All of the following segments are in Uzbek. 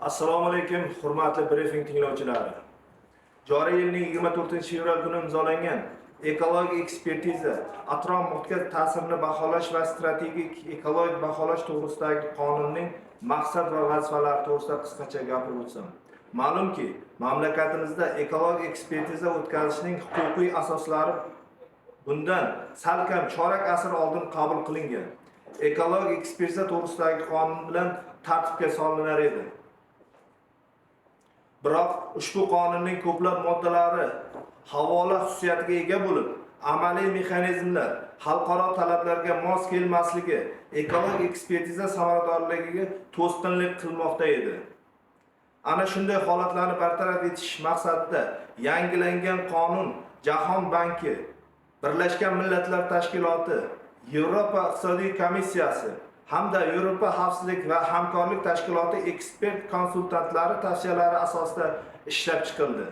Assalomu alaykum, hurmatli brifing tinglovchilari. Joriy yilning 24-fevral kuni imzolangan ekologik ekspertiza, atrof muhitga ta'sirini baholash va strategik ekologik baholash to'g'risidagi qonunning maqsad va vazifalari to'g'risida qisqacha gapirib o'tsam. Ma'lumki, mamlakatimizda ekologik ekspertiza o'tkazishning huquqiy asoslari bundan salkam chorak asr oldin qabul qilingan ekologik ekspertiza to'g'risidagi qonun bilan tartibga solinar edi. Biroq ushbu qonunning ko'plab moddalari havola xususiyatiga ega bo'lib, amaliy mexanizmlar xalqaro talablarga mos kelmasligi ekologik ekspertiza samaradorligiga to'sqinlik qilmoqda edi. Ana shunday holatlarni bartaraf etish maqsadida yangilangan qonun Jahon banki, Birlashgan Millatlar Tashkiloti, Yevropa iqtisodiy komissiyasi hamda Yevropa xavfsizlik va hamkorlik tashkiloti ekspert konsultantlari tavsiyalari asosida ishlab chiqildi.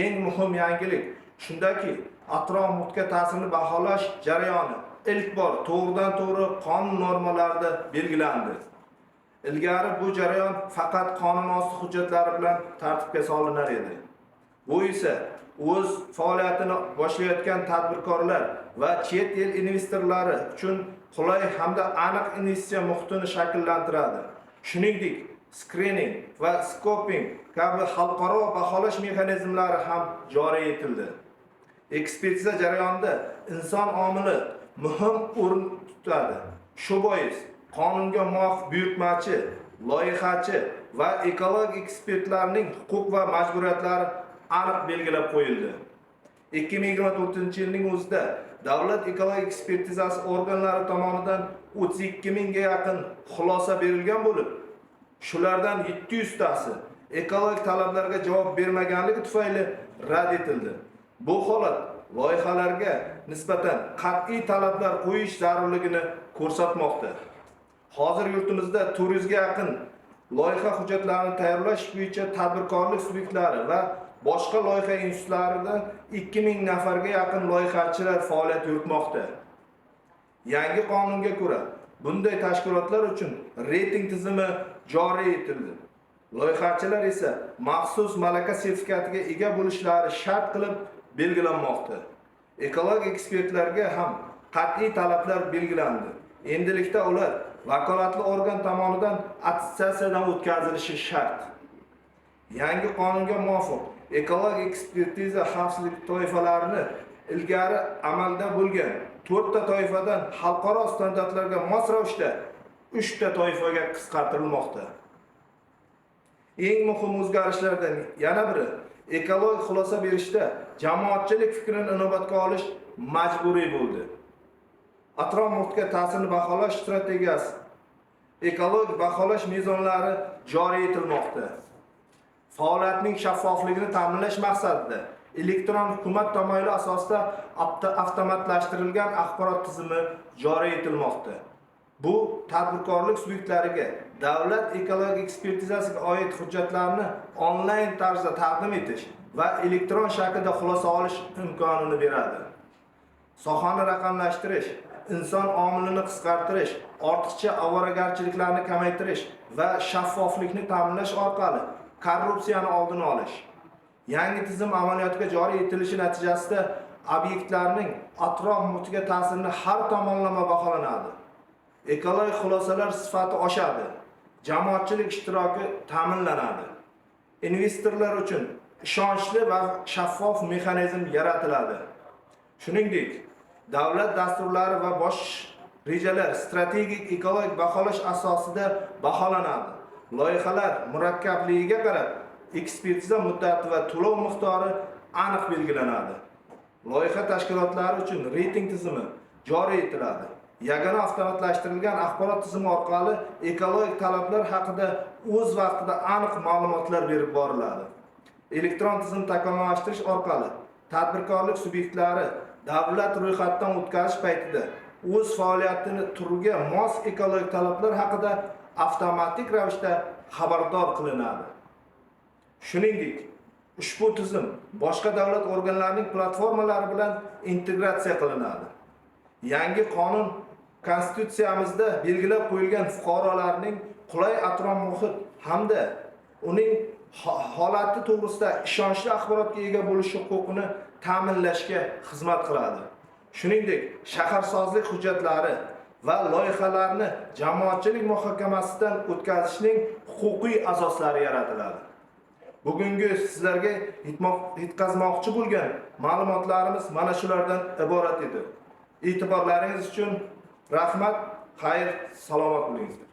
Eng muhim yangilik shundaki, atrof muhitga ta'sirini baholash jarayoni ilk bor to'g'ridan to'g'ri qonun normalarida belgilandi. Ilgari bu jarayon faqat qonunosti hujjatlari bilan tartibga solinar edi. Bu esa o'z faoliyatini boshlayotgan tadbirkorlar va chet el investorlari uchun qulay hamda aniq investitsiya muhitini shakllantiradi. Shuningdek, skrining va skoping kabi xalqaro baholash mexanizmlari ham joriy etildi. Ekspertiza jarayonida inson omili muhim o'rin tutadi. Shu bois qonunga muvofiq buyurtmachi, loyihachi va ekologik ekspertlarning huquq va majburiyatlari aniq belgilab qo'yildi. 2024-yilning o'zida davlat ekologik ekspertizasi organlari tomonidan 32 mingga yaqin xulosa berilgan bo'lib, shulardan 700 tasi ekologik talablarga javob bermaganligi tufayli rad etildi. Bu holat loyihalarga nisbatan qat'iy talablar qo'yish zarurligini ko'rsatmoqda. Hozir yurtimizda 400 ga yaqin loyiha hujjatlarini tayyorlash bo'yicha tadbirkorlik subyektlari va boshqa loyiha institutlarida 2000 nafarga yaqin loyihachilar faoliyat yuritmoqda. Yangi qonunga ko'ra, bunday tashkilotlar uchun reyting tizimi joriy etildi. Loyihachilar esa maxsus malaka sertifikatiga ega bo'lishlari shart qilib belgilanmoqda. Ekologik ekspertlarga ham qat'iy talablar belgilandi. Endilikda ular vakolatli organ tomonidan attestatsiyadan o'tkazilishi shart. Yangi qonunga muvofiq ekologik ekspertiza xavfsizlik toifalarini ilgari amalda bo'lgan 4 ta toifadan xalqaro standartlarga mos ravishda 3 ta toifaga qisqartirilmoqda. Eng muhim o'zgarishlardan yana biri ekologik xulosa berishda jamoatchilik fikrini inobatga olish majburiy bo'ldi. Atrof muhitga ta'sirini baholash strategiyasi, ekologik baholash mezonlari joriy etilmoqda. Faoliyatning shaffofligini ta'minlash maqsadida elektron hukumat tamoyili asosida avtomatlashtirilgan axborot tizimi joriy etilmoqda. Bu tadbirkorlik subyektlariga davlat ekologik ekspertizasiga oid hujjatlarni onlayn tarzda taqdim etish va elektron shaklda xulosa olish imkonini beradi. Sohani raqamlashtirish, inson omilini qisqartirish, ortiqcha ovoragarchiliklarni kamaytirish va shaffoflikni ta'minlash orqali korrupsiyani oldini olish. Yangi tizim amaliyotga joriy etilishi natijasida obyektlarning atrof muhitga ta'sirini har tomonlama baholanadi. Ekologik xulosalar sifati oshadi, jamoatchilik ishtiroki ta'minlanadi. Investorlar uchun ishonchli va shaffof mexanizm yaratiladi. Shuningdek, davlat dasturlari va bosh rejalar strategik ekologik baholash asosida baholanadi. Loyihalar murakkabligiga qarab ekspertiza muddati va to'lov miqdori aniq belgilanadi. Loyiha tashkilotlari uchun reyting tizimi joriy etiladi. Yagona avtomatlashtirilgan axborot tizimi orqali ekologik talablar haqida o'z vaqtida aniq ma'lumotlar berib boriladi. Elektron tizim takomillashtirish orqali tadbirkorlik subyektlari davlat ro'yxatidan o'tkazish paytida o'z faoliyatini turiga mos ekologik talablar haqida avtomatik ravishda xabardor qilinadi. Shuningdek, ushbu tizim boshqa davlat organlarining platformalari bilan integratsiya qilinadi. Yangi qonun konstitutsiyamizda belgilab qo'yilgan fuqarolarning qulay atrof muhit hamda uning holati to'g'risida ishonchli axborotga ega bo'lish huquqini ta'minlashga xizmat qiladi. Shuningdek, shaharsozlik hujjatlari va loyihalarni jamoatchilik muhokamasidan o'tkazishning huquqiy asoslari yaratiladi. Bugungi sizlarga yetkazmoqchi bo'lgan ma'lumotlarimiz mana shulardan iborat edi. E'tiborlaringiz uchun rahmat, xayr, salomat bo'lingizlar.